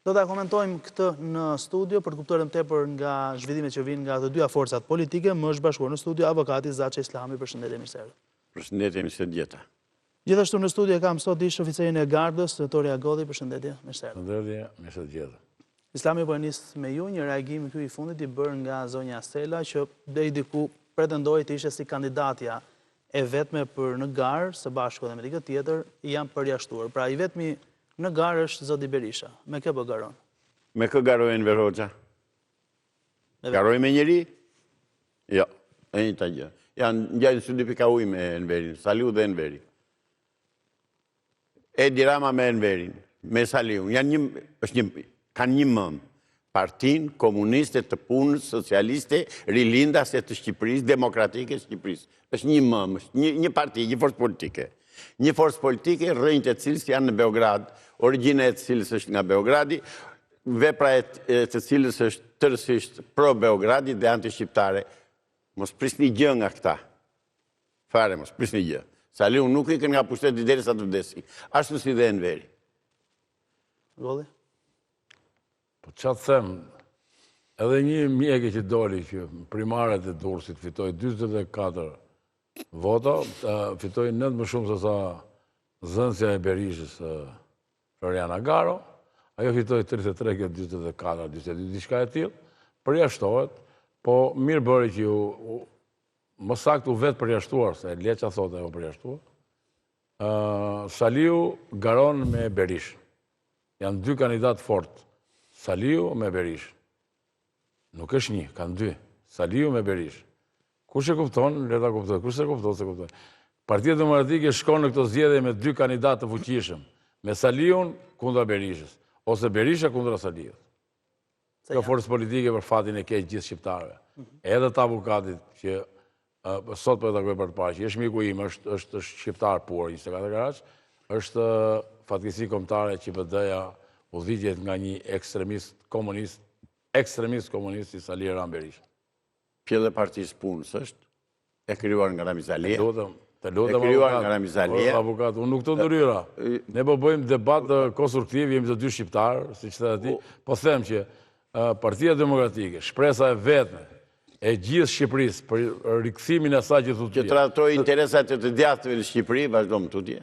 Do ta komentojmë këtë në studio për të kuptuar më tepër nga zhvillimet që vijnë nga të dyja forcat politike. Më është bashkuar në studio avokati Zaçe Islami. Përshëndetje, mirë se erdhe. Përshëndetje, mirë se gjeta. Gjithashtu në studio kam sot ish oficerin e gardës, Tori Agolli, përshëndetje, mirë se erdhe. Përshëndetje, mirë se gjeta. Islami po e nis me ju një reagim ky i fundit i bërë nga zonja Sela që deri diku pretendoi të ishte si kandidatja e vetme për në garë, së bashku edhe me dikë tjetër, janë përjashtuar. Pra i vetmi në garë është zoti Berisha. Me kë po garon? Me kë garoi Enver Hoxha? Garoi me njeri? Jo, e njëjta gjë. Janë ngjajnë si dy pika ujë me Enverin, Saliu dhe Enveri. Edi Rama me Enverin, me Saliun, janë një, është një, kanë një mëmë. Partinë Komuniste të Punës Socialiste Rilindase të Shqipërisë, Demokratike të Shqipërisë. Është një mëmë, është një, një parti, një forcë politike. Një forcë politike, rrënjët e cilës janë në Beograd, origjina e cilës është nga Beogradi, vepra e, e të cilës është tërësisht pro Beogradit dhe anti-shqiptare. Mos prisni gjë nga këta. Fare mos prisni gjë. Saliu nuk ikën nga pushteti derisa të vdesi. Ashtu si dhe Enveri. Agolli? Po ça të them, edhe një mjeke që doli që primaret e Durrësit fitoi 44 vota, fitoi 9 më shumë se sa zënësja e Berishës Floriana Garo, ajo fitoi 33, kjo 44, 42, diçka e tillë, përjashtohet, po mirë bëri që u, më saktë u vetëpërjashtuar, se le ça thotë e u përjashtua, Saliu garon me Berishën. Janë dy kandidatë të fortë, Saliu me Berishën. Nuk është një, kanë dy, Saliu me Berishën. Kush e kupton, le ta kuptojë, kush s'e kupton, s'e kupton. Partia Demokratike shkon në këto zgjedhje me dy kandidatë të fuqishëm, me Saliun kundra Berishës, ose Berisha kundra Saliut. Kjo forcë politike për fatin e keq gjithë shqiptarëve. Mhm. Edhe të avokatit që sot po e takoj për të parë, që është miku im, është është është shqiptar pur, 24 karatësh, është fatkeqësi kombëtare që PD-ja udhëhiqet nga një ekstremist komunist, ekstremist komunist si Sali Ram Berisha. Pjellë e Partisë Punës është e krijuar nga Ramiz Alia. Të lutem, të lutem e krijuar nga Ramiz Alia. Avokat, unë nuk të ndërhyra. Ne po bëjmë debat konstruktiv, jemi të dy shqiptarë, siç the ti. Po them që Partia Demokratike, shpresa e vetme e gjithë Shqipërisë për rikthimin e asaj që thotë. Që tradhtoi interesat e të djathtëve në Shqipëri, vazhdo më tutje.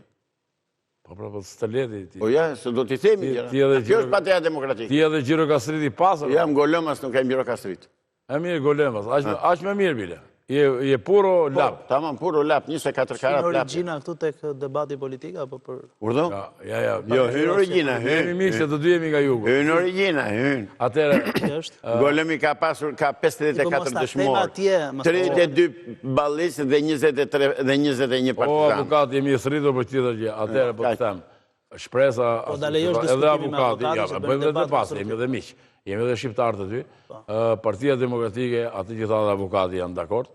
Po pra, po s'të leti ti. Po ja, se do t'i themi gjëra. Kjo është Partia Demokratike. Ti edhe Gjirokastrit i pasur. Jam Golemas, nuk jam Gjirokastrit. E mirë Golemas, aq më mirë bile. Je je puro po, lap. Tamam, puro lap, 24 karat lap. Origjina këtu tek debati politik apo për Urdhëro? Ja, ja, ja. Jo, hyn origjina, hyn. Jemi miq se të dy jemi nga jugu. Hyn origjina, hyn. Atëherë, është. Golemi ka pasur ka 54 dëshmorë. 32 ballistë dhe 23 dhe 21 partizanë. O avokat, jemi thirrur për tjetër gjë. Atëherë po të them. Shpresa, po ta lejosh edhe avokati, ja, bëjmë edhe debat, jemi edhe miq, jemi edhe shqiptarë të dy. Po. Partia Demokratike, atë që tha dhe avokati janë dakord,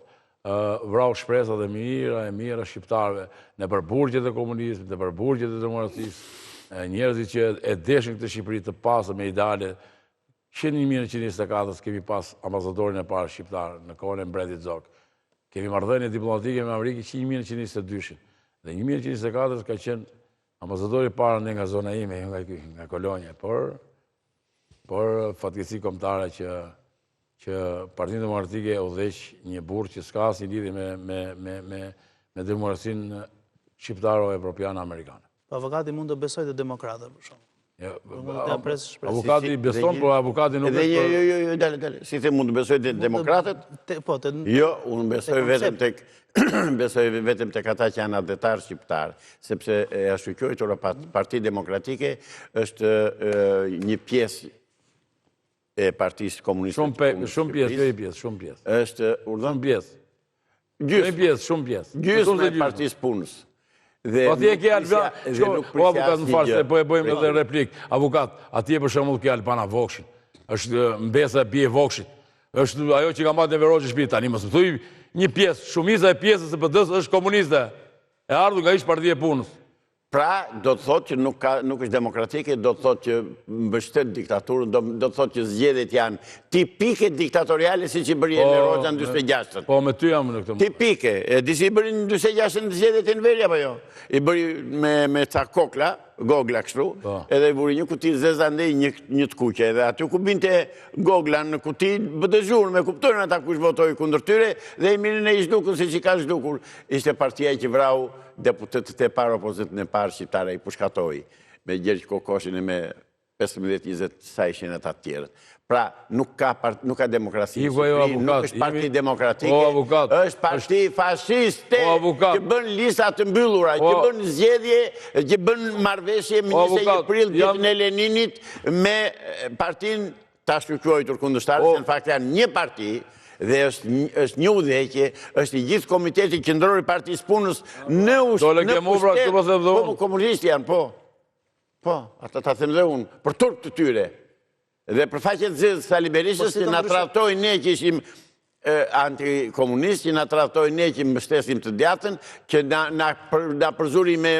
vrau shpresat e mijëra e mijëra shqiptarëve nëpër burgjet e komunizmit, nëpër burgjet e demokracisë, njerëzit që e deshin këtë Shqipëri të pastër me ideale, që në 1924 kemi pas ambasadorin e parë shqiptar në kohën e mbretit Zog. Kemi marrëdhënie diplomatike me Amerikën që 1922-shin. Dhe 1924 ka qenë ambasadori i parë ne nga zona ime, jo nga ky, nga Kolonja, por por fatkeqësi kombëtare që që Partinë Demokratike e udhëheq një burrë që s'ka asnjë lidhje me me me me me demokracinë shqiptaro-evropiane amerikane. Po avokati mund të besojë te demokratët për shembull. Jo, avokati beson, po avokati nuk është jo, jo, jo, jo, dale, dale. Si the mund të besoj te demokratët? Po, te Jo, unë besoj vetëm tek besoj vetëm tek ata që janë atdhetarë shqiptarë, sepse e ashtuquajtura Parti Demokratike është një pjesë e Partisë Komuniste Shumë pe, shumë pjesë, jo një pjesë, shumë pjesë. Është urdhën shumë pjesë. Gjysmë. Një pjesë, shumë pjesë. Gjysmë e Partisë Punës. Dhe po atje ke Alban, shko, o avokat më fal se po e bëjmë edhe replikë. Avokat, atje për shembull ke Albana Vokshin. Është mbesa e bijë e Vokshit. Është ajo që ka mbajtur Enver Hoxhën në shtëpi tani mos më thuj një pjesë, shumica e pjesës së PD-së është komuniste. E ardhur nga ish Partia e Punës. Pra, do të thotë që nuk ka nuk është demokratike, do të thotë që mbështet diktaturën, do do të thotë që zgjedhjet janë tipike diktatoriale siç i bëri Enver Po, Hoxha në 46-ën. Po, me ty jam në këtë. Tipike. E di si i bëri në 46-ën zgjedhjet Enveri apo jo? I bëri me me ca kokla, gogla kështu, Po. edhe i vuri një kuti të zezë andej një një të kuqe, edhe aty ku binte gogla në kuti bënte zhurmë, e kuptojnë ata kush votoi kundër tyre dhe Emirin e i zhdukën siç i ka zhdukur. Ishte partia që vrau deputetët e parë, opozitën e parë shqiptare i pushkatoi me Gjergj Kokoshin e me 15-20 sa ishin ata të tjerët. Pra, nuk ka, nuk ka demokraci në Shqipëri, nuk është parti demokratike, është parti fashiste që bën lista të mbyllura, që bën zgjedhje, që bën marrëveshje më 21 prill ditën e Leninit me partinë të ashtuquajtur kundërshtare, se në fakt janë një parti, dhe është është një udhëheqje, është i gjithë komiteti qendror i Partisë Punës në Dole në ke mu, pra, pushtet. këtë po them dhe Po, unë. po komunistë janë, po. Po, ata ta them dhe unë, për turp të tyre. Dhe për faqe të zezë Sali Berishës Po, si që do na ndryshoj- tradhtoi ne që ishim e, antikomunist, që na tradhtoi ne që mbështesim të djathtën, që na na për, na përzuri me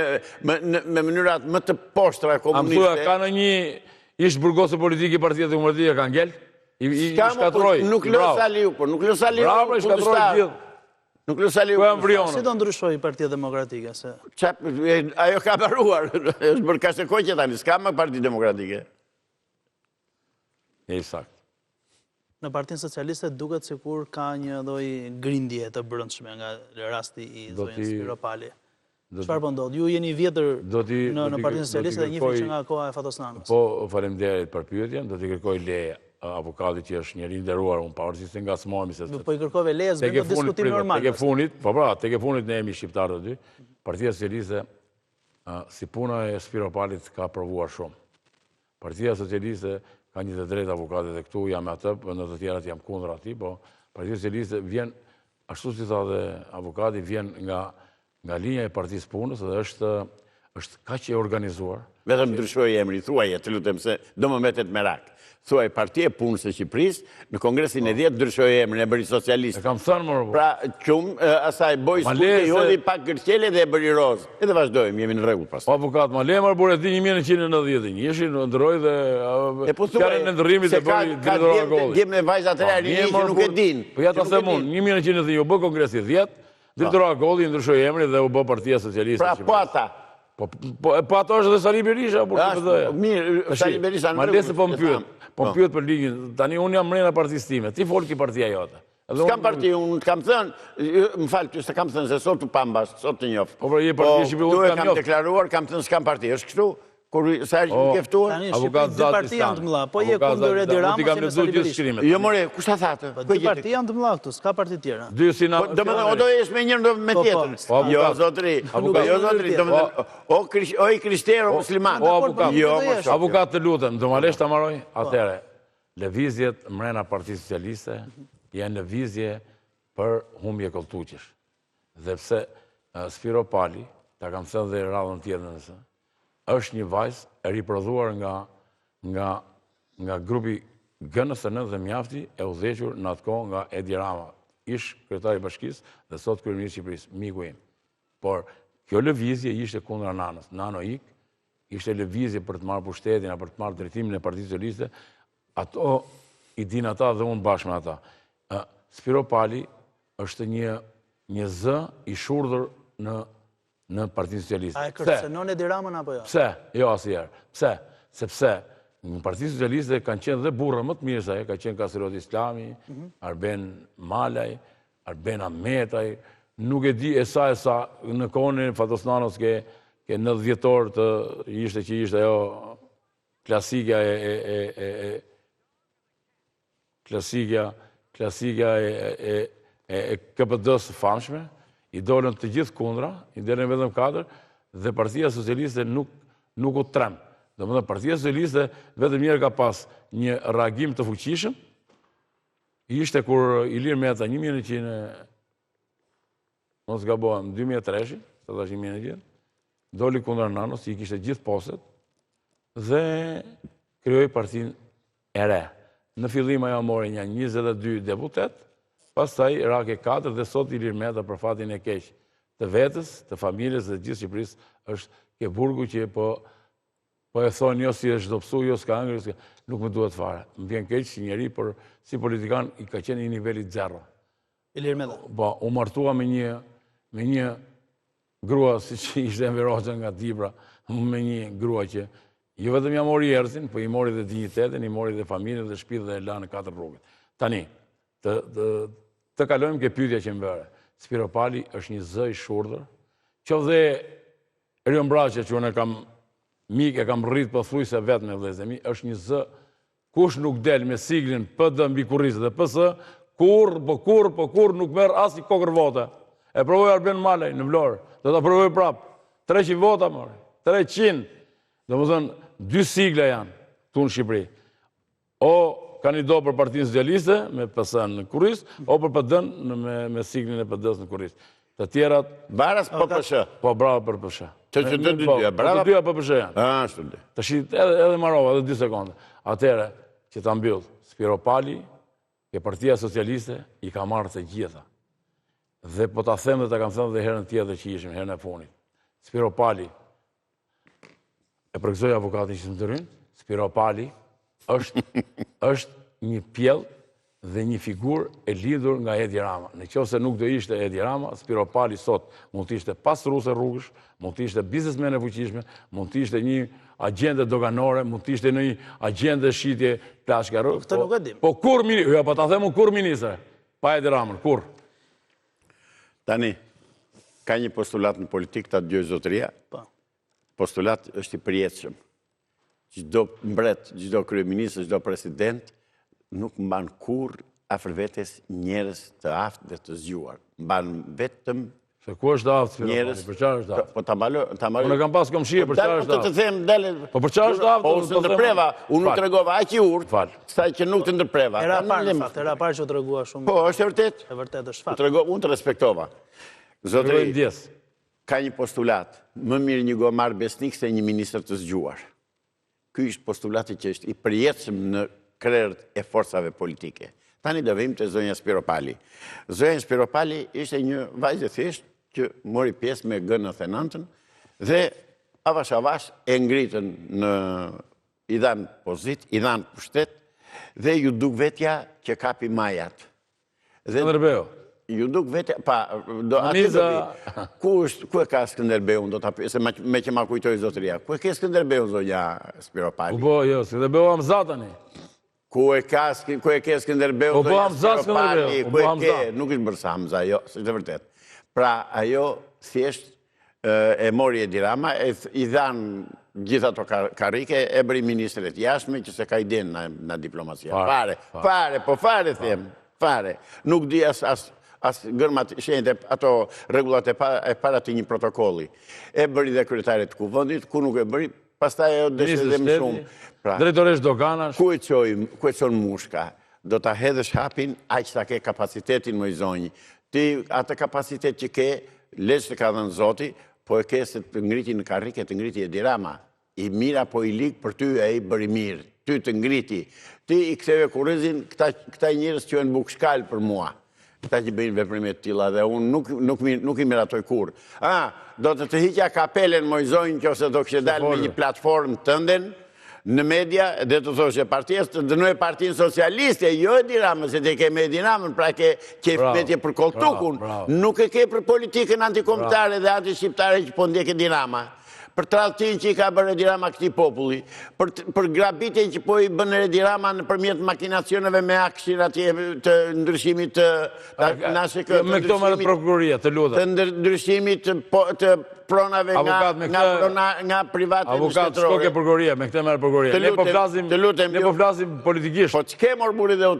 me, në- me mënyrat më të poshtra A më thua, komuniste. ka në një ish burgosur politik i Partisë Demokratike ka ngel? I, i, i S'ka më, po, shkatroi. Nuk lë Bravo. Saliu, po nuk lë Saliu. Bravo, i shkatroi kundërshtar. gjithë. Nuk lë Saliu. Ku janë vrionët? Si do ndryshojë Partia Demokratike se Ça, e, ajo ka mbaruar, është bërë kashtë e koqe tani, s'ka më Parti Demokratike. E i saktë. në Partinë Socialiste duket sikur ka një lloj grindje të brendshme nga rasti i Do zonjës t'i- Spiropali. do Çfarë po ndodh? Ju jeni i vjetër Do t'i- në do në t'i- Partinë do t'i Socialiste dhe njihni kërkoj- që nga koha e Fatos Nanos. Po, faleminderit për pyetjen, do t'i kërkoj leje avokatit që është njeri i nderuar, unë pavarësisht se ngacmohemi se Po i kërkove leje, Tek s'bën e të fundit, diskutim prit, normal. Tek e fundit, po pra, tek e fundit ne jemi shqiptarë të dy. Partia Socialiste, ë, si puna e Spiropalit ka provuar shumë. Partia Socialiste ka një të drejtë avokatit dhe këtu jam me atë, po në të tjerat jam kundër atij, po Partia Socialiste vjen, ashtu si tha dhe avokati, vjen nga nga linja e Partisë Punës dhe është është kaq e organizuar. Vetëm ndryshoi emri, thuaje, të lutem se do më mbetet merak. Thuaj Partia e Punës së Shqipërisë në Kongresin e 10 ndryshoi emrin, e bëri socialist. E kam thënë më Pra, qum, e, asaj boj Ma skute, le i se- hodhi pak gërqele dhe e bëri rozë. Edhe vazhdojmë, jemi në rregull pastaj. Po avokat, ma le marrë burrë, e di 1991-shin, ndërroi dhe E po thuaj, fjalën e ndërrimit se e bëri ka, ka Dritëro djem, Agolli. djem me vajza të reja Po, rini mirë, që mor, nuk e burr. din. Po ja ta që nuk e them unë, din. 1991 u bë kongresi 10, Dritëro Agolli ndryshoi emrin dhe u bë Partia Socialiste. Pra, e po Shqipërisë. ata. Po po e, po ato është edhe Sali Berisha, por Ashtë, PD-ja. mirë, Tashi, Sali Berisha në Ma rregull, le se po më e pyet, tham. po më Po. pyet për ligjin. Tani unë jam mrena partisë time, ti fol ki partia jote. Edhe S'kam unë- parti, unë të kam thënë, më fal, ty s'të kam thënë se sot u pam bashkë, sot të njoh. Po, pra, je parti e Shqipërisë, këtu unë e kam kam njoft. deklaruar, kam thënë s'kam parti. Është kështu? Kur sa herë që më ke ftuar? Tani në Avokat Shqipëri dy Zati parti janë të Stani. mëdha. Po je Avokat kundër Zati Edi Stani. Unë Ramës, ti kam je me lexuar Sali gjithë Berishën. shkrimet. Jo more, kush ta tha atë? Po Ku e dy gjeti? parti janë të mëdha këtu, s'ka parti tjera. Dy si na Po, do më thënë, o do jesh me njërën, do me Po, po, tjetërën. Po, Jo, avokat. zotri, Avokat. jo, zotri, do më thënë, o, krish, o i krishterë, o musliman. O avokat. Jo, Do mos jesh. shok. Avokat të lutem, do ma lesh ta maroj? Atëre, lëvizjet mrena Partisë Socialiste janë lëvizje për humbje kolltuqesh. Dhe pse eh, Spiro Pali, ta kam thënë dhe radhën tjetër nëse, është një vajzë e riprodhuar nga nga nga grupi GNSN dhe mjafti e udhëhequr në atë kohë nga Edi Rama, ish kryetari i bashkisë dhe sot kryeministri i Shqipërisë, miku im. Por kjo lëvizje ishte kundra Nanës. Nano ik, ishte lëvizje për të marrë pushtetin apo për të marrë drejtimin e Partisë Socialiste, ato i din ata dhe unë bashkë me ata. Ë, Spiro Pali është një një zë i shurdhur në në Partinë Socialiste. A e Pse? kërcënon Edi Ramën apo jo? Pse? Jo asnjëherë. Pse? Sepse në Partinë Socialiste kanë qenë dhe burra më të mirë se ajo, ka qenë Kastriot Islami, Arben Malaj, Arben Ahmetaj, nuk e di e sa e sa në kohën e Fatos Nanos ke ke në dhjetor të ishte që ishte ajo klasikja e e e e, e klasikja klasikja e e e, e KPD-së famshme, i dolën të gjithë kundra, i dolën vetëm katër dhe Partia Socialiste nuk nuk u trem. Domethënë Partia Socialiste vetëm një herë ka pas një reagim të fuqishëm. Ishte kur Ilir Meta 1900 mos gabohem, 2003-shin, se thash 1900, doli kundra Nanos, i kishte gjithë postet dhe krijoi partinë e re. Në fillim ajo mori një 22 deputet, pastaj ra ke 4 dhe sot Ilir Meta për fatin e keq të vetës, të familjes dhe të gjithë Shqipërisë Është ke burgu që po po e thonë jo si është dobësu, jo s'ka hëngër, s'ka... Nuk më duhet fare. Më vjen keq si njeri, por si politikan i ka qenë i nivelit zero. Ilir Meta. Po, u martua me një me një grua siç ishte Enver Hoxha nga Dibra, me një grua që jo vetëm ia mori erzin, po i mori dhe dinjitetin, i mori dhe familjen dhe shpinë dhe e la në katër rrugët. Tani, të, të, të kalojmë ke pyetja që më bëre. Spiropali është një zë i shurdhër, qoftë dhe Erion Braçe që unë e kam mik, e kam rrit pothuajse vetë me vëllezërit e mi, është një zë Kush nuk del me siglën PD mbi kurriz dhe PS, kurrë, po kurrë, po kurrë nuk merr asnjë kokërr vote. E provoi Arben Malaj në Vlorë, do ta provojë prapë. 300 vota mori. 300. Domethënë, dy sigla janë këtu në Shqipëri. O kandido për Partinë Socialiste me PS në kurriz, o për PD-në me, me siglën e PD-së në kurriz. Të tjerat... Baras PPSH. Po, bravo për PPSH. Të që të dyja, po, bravo. Të dyja PPSH janë. A, ashtu dhe. Tashi edhe, edhe marova, edhe dy sekonde. Atëherë, që ta mbyll, Spiropali, ke Partia Socialiste, i ka marrë të gjitha. Dhe po ta them dhe ta kam thënë dhe herën tjetër që ishim, herën e fundit. Spiropali, E përgëzoj avokatin që s'më Spiropali është, është një pjellë dhe një figurë e lidhur nga Edi Rama. Në qoftë se nuk do ishte Edi Rama, Spiropali sot mund të ishte pastruese rrugësh, mund të ishte biznesmen e fuqishme, mund të ishte një agjente doganore, mund të ishte një agjente shitje plaçka rrugë. Këtë nuk e dim. Po kurrë, jo, po ta them unë kurrë ministre, pa Edi Ramën, kurrë. Tani, ka një postulat në politikë, ta dëgjojë zotëria. Po. Postulat është i përjetshëm. Çdo mbret, çdo kryeministër, çdo president nuk mban kurrë afër vetes njerëz të aftë dhe të zgjuar. Mban vetëm Se ku është aftë, njerëz, për çfarë është aftë? Po ta mbaroj, ta mbaroj. Unë kam pas komshi, po për çfarë është aftë? Po të them, dale. Po për çfarë është aftë? Po unë s'të ndërpreva, unë u tregova aq i urtë, sa që nuk të ndërpreva. Hera e parë, në fakt, hera e parë që u tregua shumë. Po, është e vërtetë. E vërtetë është fakt. U tregova, unë të respektova. Zotëri, Ka një postulat, më mirë një gomar besnik se një ministër të zgjuar. Ky është postulati që është i përjetshëm në krerët e forcave politike. Tani do vijmë te zonja Spiropali. Zonja Spiropali ishte një vajzë e thjeshtë që mori pjesë me G99-ën dhe avash avash e ngritën në i dhanë pozitë, i dhanë pushtet dhe iu duk vetja që kapi majat. Dhe Skënderbeu. Iu duk vetja, pa, do aty do vi. Ku është, ku e ka Skënderbeun, do ta pyes, se meqë ma kujtoi zotëria. Ku e ke Skënderbeun zonja Spiropali? U bo, jo, Skënderbeu Hamza tani. Ku e ka, ku e ke Skënderbeun zonja po Hamza Spiropali? Ku e ke, nuk është bërë sa Hamza, jo, s'është e vërtetë. Pra, ajo thjesht e mori Edi Rama, e i dhanë gjithë ato karrike, e bëri ministre të jashtme, që s'e ka idenë nga diplomacia. Fare, fare, po fare, them, fare. Nuk di as, as, as gërmat, shenjat, ato rregullat e para të një protokolli. E bëri dhe kryetare të kuvendit, ku nuk e bëri, pastaj ajo deshi dhe më shumë. Pra, Drejtoreshë doganash. Ku e çoi, ku e çon mushka? Do ta hedhësh hapin aq sa ke kapacitetin moj zonjë. Ti atë kapacitet që ke, le që të ka dhënë Zoti, po e ke se të ngriti në karrike, të ngriti Edi Rama. I mirë apo i lig për ty ai bëri mirë. Ty të ngriti. Ti i ktheve kurrizin, këta këta njerëz quhen bukëshkalë për mua. Këta që bëjnë veprime të tilla dhe unë nuk nuk nuk i miratoj kurrë. Ah, do të të hiqja kapelen moj zonjë nëse do kishe dalë me një platformë tënden në media dhe të thoshe partia të dënoje Partinë Socialiste, jo Edi Ramën, se ti ke me Edi Ramën, pra ke qejf mbetje për kolltukun, nuk e ke për politikën antikombëtare dhe antishqiptare që po ndjek Edi Rama. Për tradhtinë që i ka bërë Edi Rama këtij populli, për për grabitjen që po i bën Edi Rama nëpërmjet makinacioneve me AKSHI-n atje të ndryshimit të në ASHK, të Me këto merret prokuroria, të lutem. Të ndryshimit të po, të pronave nga nga prona nga private në Avokat, shko ke prokuroria, me këtë merret prokuroria. Ne po flasim, të lutem, ne po flasim politikisht. Po ç'ke mor burri dhe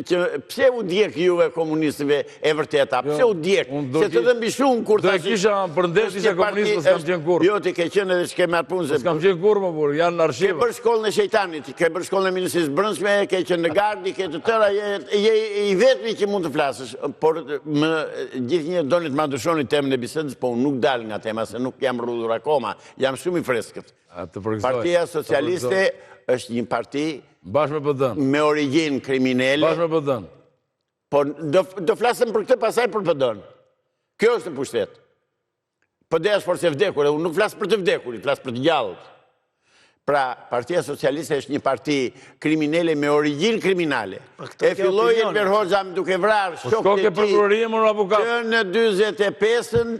që pse u djeg juve komunistëve E vërteta, pse u djeg? Se të dhembi shumë kur ta... Do e kisha për nder të isha komunist, po s'kam qenë kurrë. Jo, ti ke qenë edhe s'ke me atë punë se... S'kam qenë kurrë, mor burrë, janë në arshiva. Ke bërë shkollën e shejtanit, ke bërë shkollën e Ministrisë Brendshme, ke qenë në gardë, ke të tëra, je i vetmi që mund të flasësh, por më gjithnjë doni të ma ndryshoni temën e bisedës, po unë nuk dal nga tema, se nuk jam rrudhur akoma, jam shumë i freskët. Partia Socialiste është një parti Bashkë me PD-në. Me origjinë kriminele. Bashkë me PD-në. Po, do, do flasim për këtë pastaj për PD-në. Kjo është në pushtet. PD është forcë e vdekur, dhe unë nuk flas për të vdekurit, flas për të gjallët. Pra, Partia Socialiste është një parti kriminele me origjinë kriminale. Po, e filloi Enver Hoxha duke vrarë po, shokët e tij që në 45-ën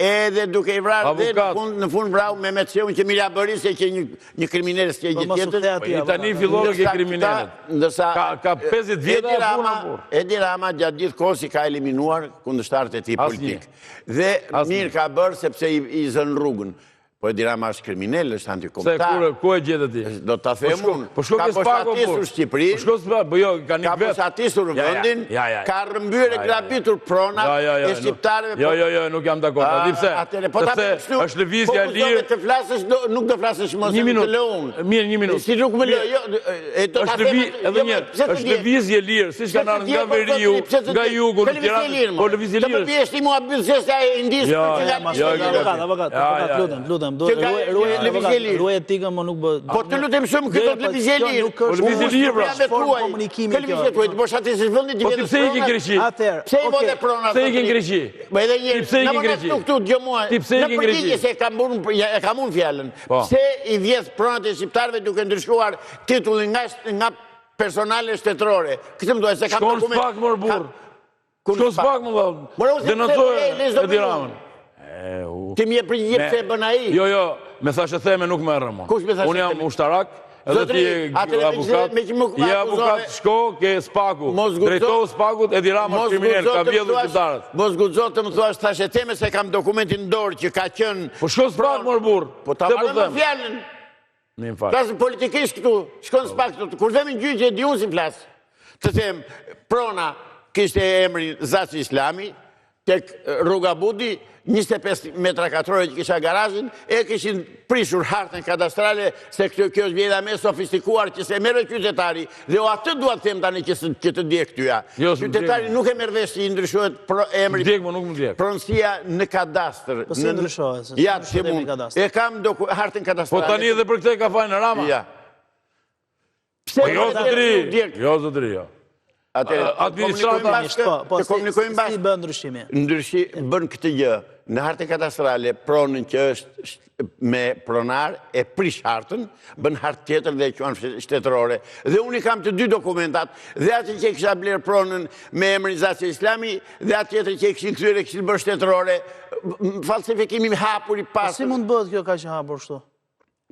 edhe duke i vrarë dhe në fund, në fund vrau Mehmet Shehun që mirë ia bëri se qe një, një kriminel s'qe po, gjë tjetër. Po, tani fillon ke kriminelët. Ndërsa ka, ka 50 vjet Edi Rama, Edi Rama gjatë gjithë kohës i ka eliminuar kundërshtarët e tij politikë. Dhe mirë ka bërë sepse i, i zënë rrugën. Po Edi Rama është kriminel, është antikombëtar. Se kur ku e gjete ti? Do ta them po unë. Po shko ke SPAK-u. Ka boshatisur Shqipërinë. Po shko SPAK-u, po jo, ka një vet. Ka boshatisur vendin, ka rrëmbyer e grabitur pronat e shqiptarëve. Jo, jo, jo, nuk jam dakord. A di pse? Atëherë, po ta bëj kështu. Është lëvizja e lirë. Po të flasësh, nuk do flasësh më se të lë unë. Mirë, një minutë. Si nuk më lë, jo, e do ta them. Edhe një, është lëvizje e lirë, siç kanë ardhur nga veriu, nga jugu në Tiranë. Po lëvizje e lirë. Të më biesh ti mua bythë e Indisë jo, për që Jo, jo, avokat, avokat, avokat, lutem, lutem, do ruaj lëvizje lirë. Ruaj etikën, më nuk bë. Po të lutem shumë, këtë do të lëvizje lirë. Nuk është lëvizje lirë, pra. Formë komunikimi kjo. Lëvizje tuaj, të boshatisësh vendin ti. Po ti pse iki në Greqi? Atëherë. Pse i vodhe pronat? Pse iki në Greqi? Po edhe një. Ti pse iki në Greqi? Këtu këtu dëgjo mua. Ti pse iki në Greqi? Në përgjigje se kam unë e kam unë fjalën. Po. Pse i vjedh pronat e shqiptarëve duke ndryshuar titullin nga nga personale shtetërore? Këtë më duhet se kam dokument. Shkon SPAK mor burrë. Shko SPAK më vëllë, denoncoj Edi Ramën. Ti më jep përgjigje pse e bën ai? Jo, jo, me thashetheme nuk merrem unë. Kush me thashetheme? Unë jam ushtarak, edhe ti je avokat. Je avokat, shko ke SPAK-u. Drejtohu SPAK-ut, Edi Rama është kriminel, ka vjedhur shqiptarët. Mos guxo të më thuash thashetheme se kam dokumentin në dorë që ka qenë Po shko SPAK mor burrë. Po ta marrë më fjalën. Më fal. Flasim politikisht këtu, shkon SPAK këtu. Kur vemi në gjyq e di unë si flas. Të them, prona kishte emrin Zaçi Islami, tek rruga Budi, 25 metra katrore që kisha garazhin, e kishin prishur hartën kadastrale, se kjo, kjo është vjedhja më e sofistikuar që s'e merr qytetari, dhe o atë dua të them tani që, që të djeg ty. Jo, qytetari nuk e merr vesh që i ndryshohet pro, emri. Djeg, më nuk më djeg. Pronësia në kadastër. Po si ndryshohet? Ja, si mund. E kam doku, hartën kadastrale. Po tani edhe për këtë ka fajin Rama. Ja. Pse po jo zotëri, jo zotëri, jo. Atëherë, administrata bashkë, po, po, të komunikojmë bashkë. Si bën ndryshimi? Ndryshi bën këtë gjë. Në hartën kadastrale, pronën që është me pronar e prish hartën, bën hartë tjetër dhe e quan shtetërore. Dhe unë i kam të dy dokumentat, dhe atë që e kisha blerë pronën me emrin Zaçe Islami, dhe atë tjetër që e kishin kthyer e kishin bërë shtetërore, falsifikim i hapur i po pastër. Si mund bëhet kjo kaq e hapur kështu?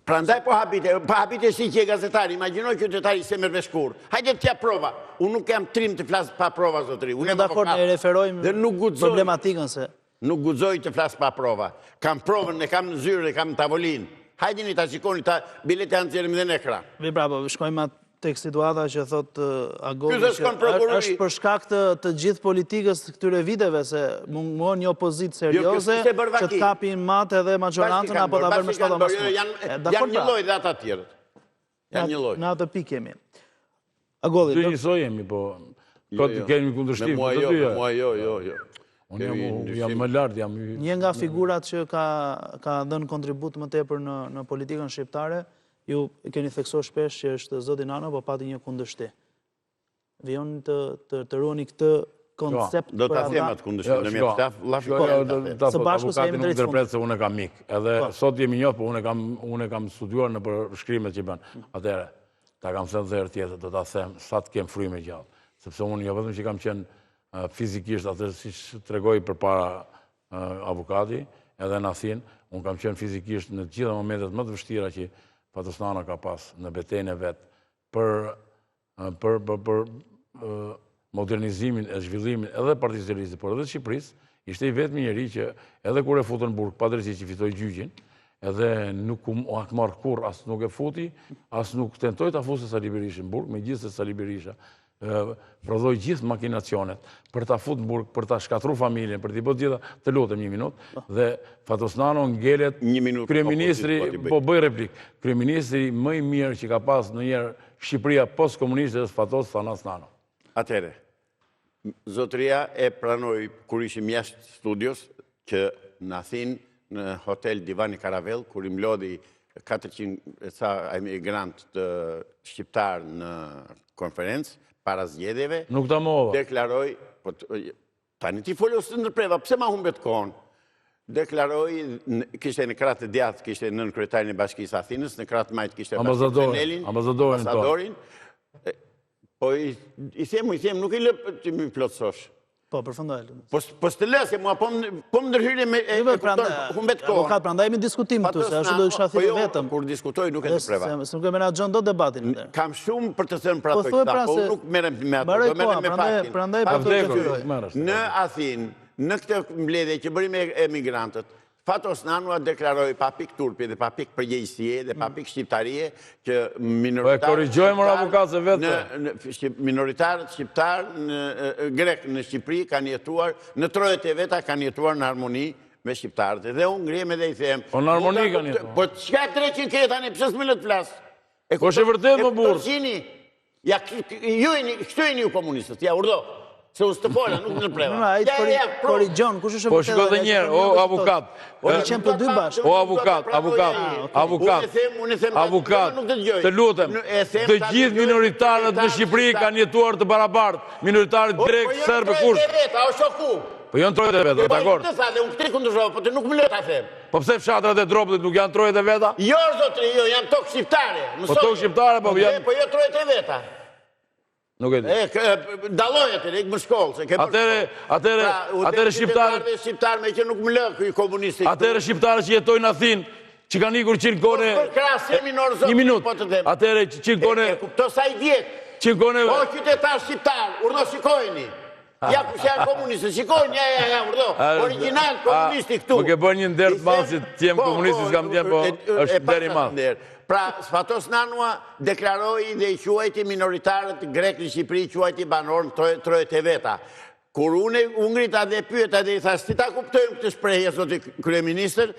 Prandaj po habite, po habitesh ti që je gazetar, imagjino qytetari s'e merr vesh kurrë. Hajde të jap prova. Unë nuk jam trim të flas pa prova zotëri. Unë jam dakord, ne referojmë dhe nuk guxoj problematikën se nuk guxoj të flas pa prova. Kam provën, e kam në zyrë, e kam në tavolinë. Hajdeni ta shikoni, ta bile t'ia nxjerrim dhe në ekran. Mi pra, po, shkojmë atë tek situata që thotë Agolli Ky që është për shkak të të gjithë politikës të këtyre viteve se mungon një opozitë jo, serioze që të kapin mat edhe maxhorancën apo ta bërë me shpata mas jo, Janë janë një lloj dhe ata të tjerët. Janë një lloj. Në atë pikë jemi. Agolli, do njësoj jemi, po jo, jo. kemi kundërshtim me të jo, dyja. Me mua jo, jo, jo. Unë jam, jam më lart, jam Një nga figurat që ka ka dhënë kontribut më tepër në në politikën shqiptare, Ju keni theksuar shpesh që është zoti Nano, po pati një kundërshti. Vijoni të të, të ruani këtë koncept Do ta them atë kundërshti, do më jap llafi. Po, po, së bashku se jemi drejt fundit. Se unë e kam mik. Edhe po. sot jemi njoh, po unë e kam unë e kam studiuar nëpër shkrimet që bën. Atëherë, ta kam thënë dhe herë tjetër, do ta them sa të kem frymë gjallë, sepse unë jo vetëm që kam qenë fizikisht atë siç tregoi përpara avokati, edhe në Athinë, unë kam qenë fizikisht në të gjitha momentet më të vështira që Fatos Nano ka pas në betejën e vet për për për për modernizimin e zhvillimin edhe Partisë Socialiste, por edhe të Shqipërisë, ishte i vetmi njeri që edhe kur e futën në burg, padrejtësisht që fitoi gjyqin, edhe nuk u hakmarr kurrë, as nuk e futi, as nuk tentoi ta fuste Sali Berishën në burg, megjithëse Sali Berisha prodhoi gjithë makinacionet për ta fut në burg, për ta shkatërru familjen, për t'i bërë gjitha, të lutem një minutë, po. dhe Fatos Nano ngelet kryeministri, po bëj replikë, kryeministri më i mirë që ka pas ndonjëherë Shqipëria postkomuniste është Fatos Thanas Nano. Atëherë, zotëria e pranoi kur ishim jashtë studios që në Athinë në hotel Divani Karavel, kur i mblodhi 400 e ca emigrantë shqiptarë në konferencë, para zgjedhjeve, Nuk ta mohova. deklaroi, po tani ti fole s'të ndërpreva, pse ma humbet kohën? Deklaroi, kishte në krah të djathtë, kishte nënkryetarin e Bashkisë Athinës, në krah të majtë kishte Bashkim Zenelin, ambasadorin. Po i, i them, i them, nuk i lë të më plotësosh. Po, përfundoj. Po, po s'të lë, se mua po më, po më ndërhyre me e, jo, e kupton, humbet kohën. Avokat, prandaj jemi diskutim këtu, se ashtu do isha po thirrë jo, vetëm. Kur diskutoj nuk e ndërpreva. Se, se nuk e menaxhon dot debatin. Kam shumë për të thënë për po ato thuaj këta, pra po se nuk merrem me ato, mbaroi do merrem koha, me prandaj faktin. prandaj po Fakti të është detyroj. Në Athinë, Në këtë mbledhje që bëri me emigrantët, Fatos Nanua deklaroi pa pikë turpi dhe pa pikë përgjegjësie dhe pa mm. pikë shqiptarie që minoritarët Po e korrigjojmë or avokat se vetë. Në minoritarët shqiptarë në grekë në Shqipëri kanë jetuar në trojet e veta kanë jetuar në harmoni me shqiptarët. Dhe unë ngrihem edhe i them. Po në harmoni kanë jetuar. Po çka dreqin ke tani pse s'më lë të flas? E po është e vërtetë mo burrë. Ja, ju jeni, kështu jeni ju komunistët, ja, urdhëro. Se unë s'të fola, nuk të ndërpreva. Në, ai të korrigjon, kush është e Po shiko dhe njëherë, o avokat. Po në qenë të dy bashkë. O avokat, avokat, avokat. Avokat, të lutem. Të gjithë minoritarët në Shqipëri kanë jetuar të barabartë. Minoritarët grekë, po, serbë, kush. Po jo në trojet e veta, o shoku. Po jo në trojet e veta, dakord. Po të tha dhe unë këtë kundërshtova, po ti nuk më lë ta them. Po pse fshatrat e Dropullit nuk janë trojet e veta? Jo, zotri, jo, janë tokë shqiptare. Po tokë shqiptare, po janë... Po jo trojet e veta. Nuk e di. E, dalloj atë, ik në shkollë, se ke bërë Atëherë, atëherë, pra, atëherë shqiptarët... Dhe shqiptarë me që nuk më lë ky komunisti. Atëherë shqiptarët që jetojnë në Athinë, që kanë ikur që në kohën... Po për krahasimin or zotri, Një minutë, po të them. atëherë që në kohën... E kupto sa i vjet. Që në kohën... O qytetarë shqiptarë, urdhëro shikojeni. Ja kush janë komunistët, shikojnë, ja, ja, ja, urdhëro, origjinal komunisti këtu. Më ke bërë një nder të madh si të jem po, komunisti, po, s'kam qenë, po është nder i madh. Pra, Fatos Nanua deklaroi dhe i quajti minoritarët grekë në Shqipëri, quajti banorë në trojet e veta. Kur unë u ngrita dhe pyeta dhe i thashë, si ta kuptojmë këtë shprehje, zoti kryeministër,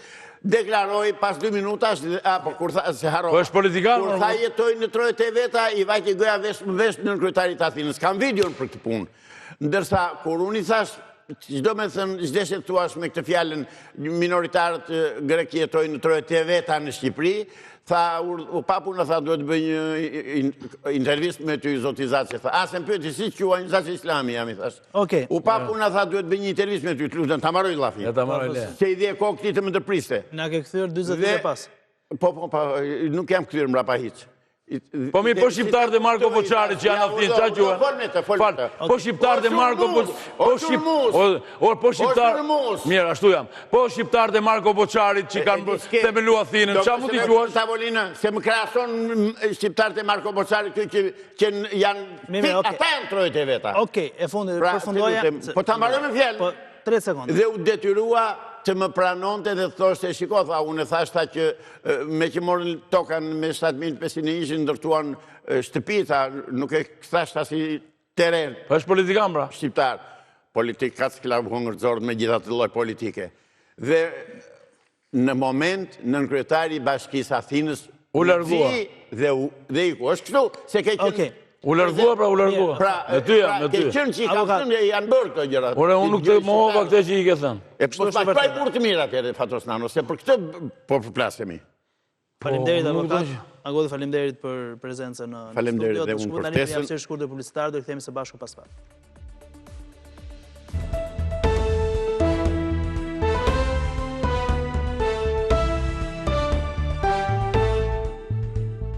deklaroi pas dy minutash, apo kur tha, se harrova. Po është politikan, Kur tha jetojnë në trojet e veta, i vajti goja vesh më vesh nënkryetarit të Athinës. Kam videon për këtë punë. Ndërsa, kur unë i thashë, ç'do me thënë, ç'deshe të thuash me këtë fjalën minoritarët grekë jetojnë në trojet e veta në Shqipëri, tha, u pa puna, tha, duhet të bëj një intervistë me ty, zoti Zaçe, tha, a se më pyeti, si quhesh, Zaçe Islami, jam i thashë. Okej. U pa puna, tha, duhet të bëj një intervistë me ty, të lutem, ta mbaroj llafin. Ja ta mbaroj le. Se i dhe kohë këtij të më ndërpriste. Na ke kthyer 40 vite pas. Po, po, po, nuk jam kthyer mbrapa hiç. Po mi, po shqiptarët e Marko Boçarit që janë Athinë, ça quhen? Fol me të, fol me të. Po shqiptarët e Marko Boçarit... Po shqip... O, po shqiptarët... Mirë, ashtu jam. Po shqiptarët e Marko Boçarit që kanë themelu Athinën, ça mund t'i quash? Tavolina, se më krahason shqiptarët e Marko Boçarit që që janë... Ata janë trojet e veta. Okej, e fundit, pra, përfundoja... Po ta mbaroj me fjalë. Po, 3 sekonda. Dhe u detyrua të më pranonte dhe thoshte, shiko, tha, unë e thashë tha që me që morën tokan me 7501 ndërtuan shtëpi, tha, nuk e thashë tha si terren. Po është politikan, pra. Shqiptar. Politika s'ka hëngër zorrët me gjithë atë lloj politike. Dhe në moment, nënkryetari i bashkisë Athinës u largua. Dhe, dhe iku. është kështu, se ke qenë... U largua, pra, u largua. Pra, me ty jam, pra, me ty. Ke qenë që i kam thënë, janë bërë këto gjëra. Ore, unë nuk të mohova këtë që i ke thënë. E po s'ma quaj burrë të mirë atëherë, Fatos Nano, se për këtë po përplasemi. Faleminderit po, avokat. Agoti faleminderit për prezencën në studio. Faleminderit dhe unë për ftesën. Një shkurtër publicitar, do të kthehemi së bashku pas pak.